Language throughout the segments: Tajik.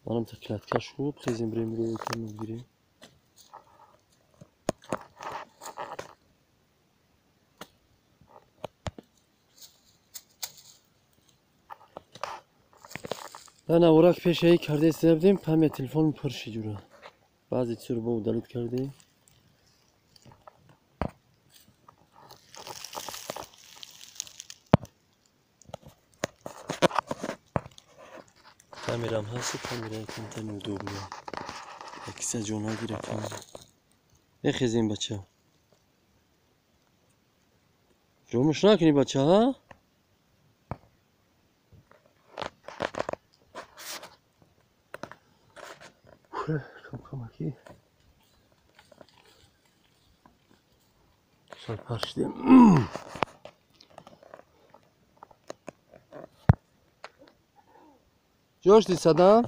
Манам та клятка шуб хезем брем рӯи кам гирем. Ана урак пешаи карда истебдем, памя телефон пур шиджура. Баъзе чизро бо удалить кардем. Камерам ҳаст, камера камтар неудобно. Якиса ҷо нагира камера. Бехезем бача. Ҷомуш накунӣ бача, ҳа? Кам-камаки. Шал пар шидем. Ҷошти садам?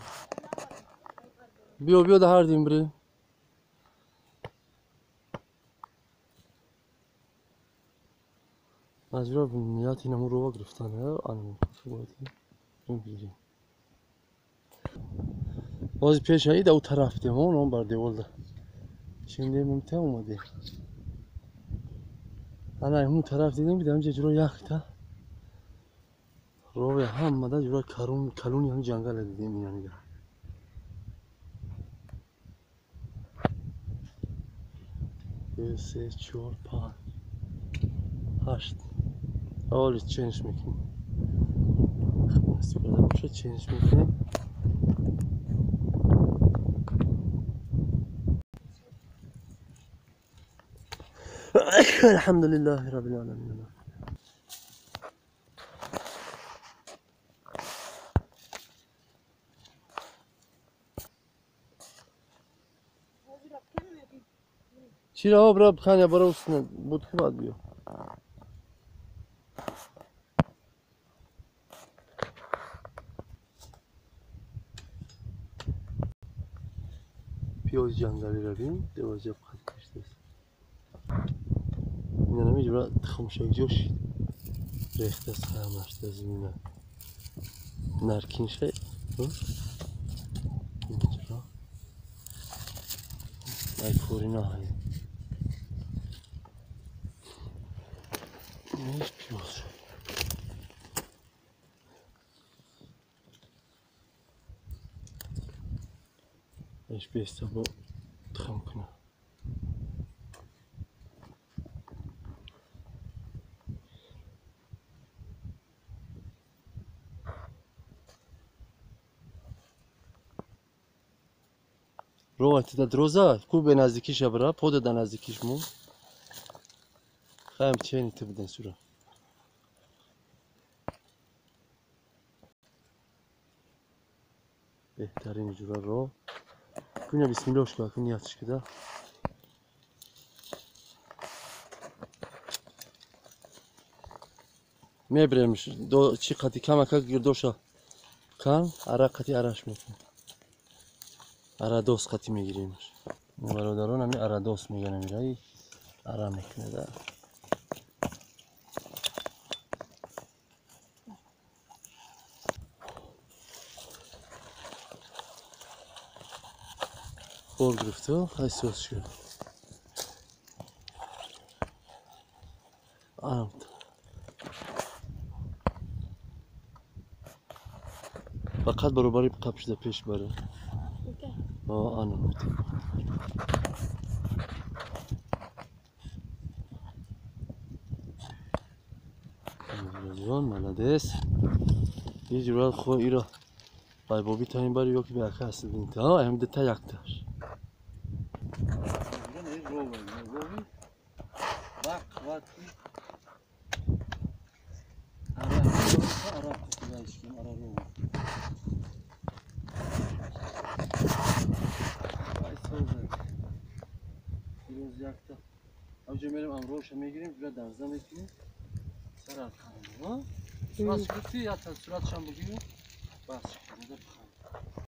Биё, биё да ҳар дим бирем. Маҷбур нияти наму рова гирифтан, ан бояд бигирем. Боз пеш аи да у тараф дем, он бар деволда. Шинде мумта омаде. Ана ҳун тараф дидем, ки дар ҷуро якта рови ҳамада ҷура карун калуни ҳам ҷангала дидем инанида. Ду, се, чор, панҷ, ҳашт. Оли ченж мекунем. Насиб бошад, ченж мекунем. Алҳамдулиллаҳи роббил оламин. Чира об раб ханя бароусна буд хубад биё. Пиёз ҷангалиро бин, девозяб қад каштааст. Инана миҷура тухмшак ҷош рехтааст ҳамаш дар замина. Наркинша инҷура. Ай форина ҳай. Инаш пиёз. Аш беста бо тухм кунам. Рова тида дроза, ку бе наздикиша бира, пода да наздикиш мо. Хаем чени ти биден сура. Беҳтарин ҷура ро. Куня бисмиллош ка, куня ниятш кида. Мебирем до чи қати камака гирдоша кан, ара қати араш мекунем. Арадос қати мегиремаш. Бародарон ами арадос мегӯянд амираи ара мекунад. Бор гирифту, хай соз шуд. Анамт. Фақат баробари қаб шуда пеш баре. Анамт. Ҷон молодец. Иҷура хо иро байбоби таин бари ёки бе ака ҳастидин. Та ҳам дета якташ. Мегирем, ҷура дарза мекунем, сарат ханем. Бас гуфти, я та суратшам бигирем. Бас.